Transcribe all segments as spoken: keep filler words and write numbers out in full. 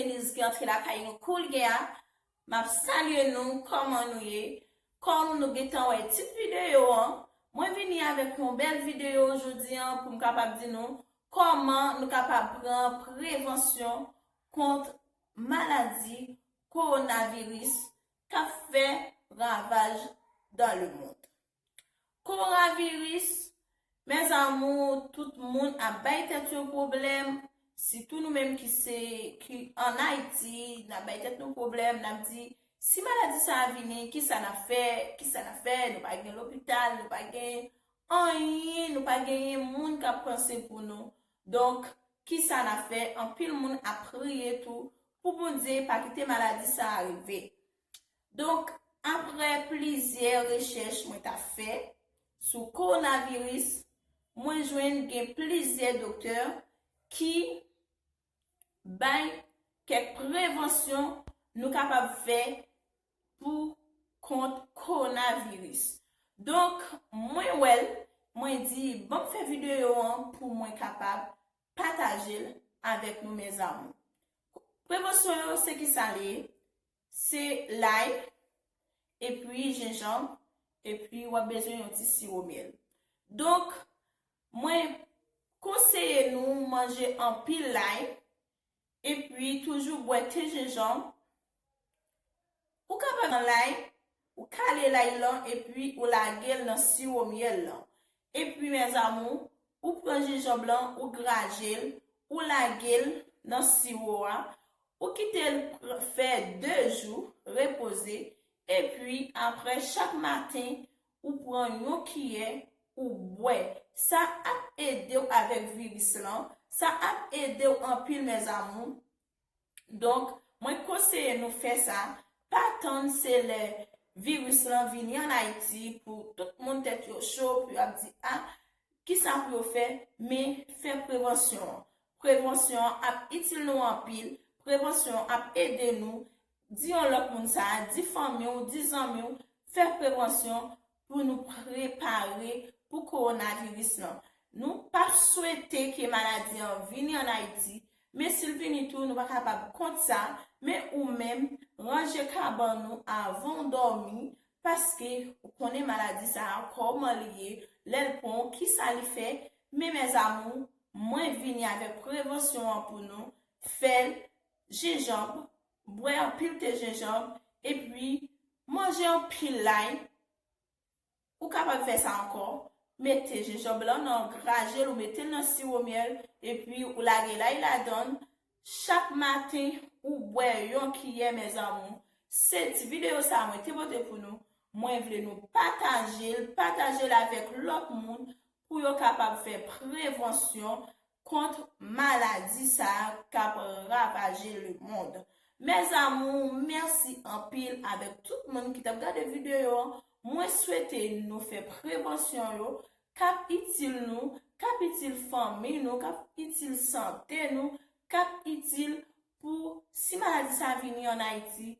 Denise ki antre lakay nou koulye a. M ap salye nou, kòman nou ye? Kòm nou gentan wè tit videyo an, mwen vini avèk yon bèl videyo jodi an pou m kapab di nou kòman nou kapab pran prevansyon kont maladi kowonaviris k ap fè ravaj dans le monde. Kowonaviris, mes amours, tout moun ap bay tèt yo pwoblèm, sitou nou menm ki se, ki ann Ayiti, n ap bay tèt nou pwoblèm, n ap di, si maladi sa a vini, kisa n ap fè, kisa n ap fè, nou pa gen lopital, nou pa gen anyen, nou pa genyen moun k ap panse pou nou. Donk, kisa n ap fè? Anpil moun ap priye tou pou Bondye pa kite maladi sa a rive. Donk, apre plizyè rechèch mwen t ap fè sou kowonaviris, mwen jwenn gen plizyè doktè ki bay kèk prevansyon nou kapab fè pou kont kowonaviris. Donk, mwen wè l, mwen di, ban m fè videyo an pou mwen kapab pataje l avèk nou, mes amours. Prevansyon yo, se kisa l ye? Se lay, epi jenjanm, epi w ap bezwen yon ti siwo myèl. Donk, mwen konseye nou manje anpil lay, epi toujou bwè te jenjanm. Ou kapab pran lay, ou kale lay lan, epi ou lage l nan siwo myèl lan. Epi, mes amours, ou pran jenjanm lan, ou graje l, ou lage l nan siwo a, ou kite l pr-, fè de jou, repoze, epi apre, chak maten, ou pran yon kiyè, ou bwè. Sa ap ede w avèk viris lan, sa ap ede w anpil, mes amours. Donk, mwen konseye nou fè sa, pa tann se lè viris lan vini ann Ayiti pou tout moun tèt yo cho, pou y ap di, a, kisa pou yo fè, men fè prevansyon an. Prevansyon an ap itil nou anpil, prevansyon an ap ede nou, di yon lòt moun sa, di fanmi w, di zanmi w, fè prevansyon pou nou prepare pou kowonaviris lan. Nou p ap swete ke maladi an vini ann Ayiti, men si l vini tou, nou pa kapab kont sa, men ou menm, ranje kabann ou avan w dòmi, paske ou konnen maladi sa a, kòman li ye, lè l pran w, kisa li fè, men mes amours, mwen vini avèk prevansyon an pou nou, fè l, jenjanm, bwè anpil te jenjanm, epi manje anpil lay. Ou kapab fè sa ankò. Mete jenjanm lan nan grajel, ou mete l nan siwo myèl, epi ou lage lay ladann. Chak maten, ou bwè yon kiyè, mes amours. Se ti videyo sa a mwen te pote pou nou. Mwen vle nou pataje l, pataje l avèk lòt moun pou yo kapab fè prevansyon kont maladi sa a k ap ravaje lemonn. Mes amours, mèsi anpil avèk tout moun ki t ap gade videyo an. Mwen swete nou fè prevansyon yo k ap itil nou, k ap itil fanmi nou, k ap itil sante nou, k ap itil pou si maladi sa a vini ann Ayiti,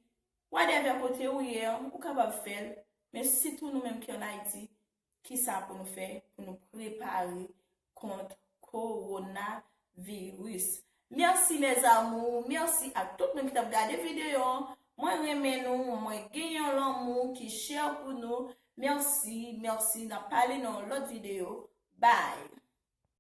whatever kote ou ye an, ou kapab fè l. Men sitou nou menm ki ann Ayiti, kisa pou nou fè pou nou prepare kont kowonaviris. Mèsi, mes amours. Mèsi ak tout moun ki t ap gade videyo an. Mwen renmen nou. Mwen gen yon lanmou ki chè pou nou. Mèsi, mèsi. N ap pale nan yon lòt videyo. Bye.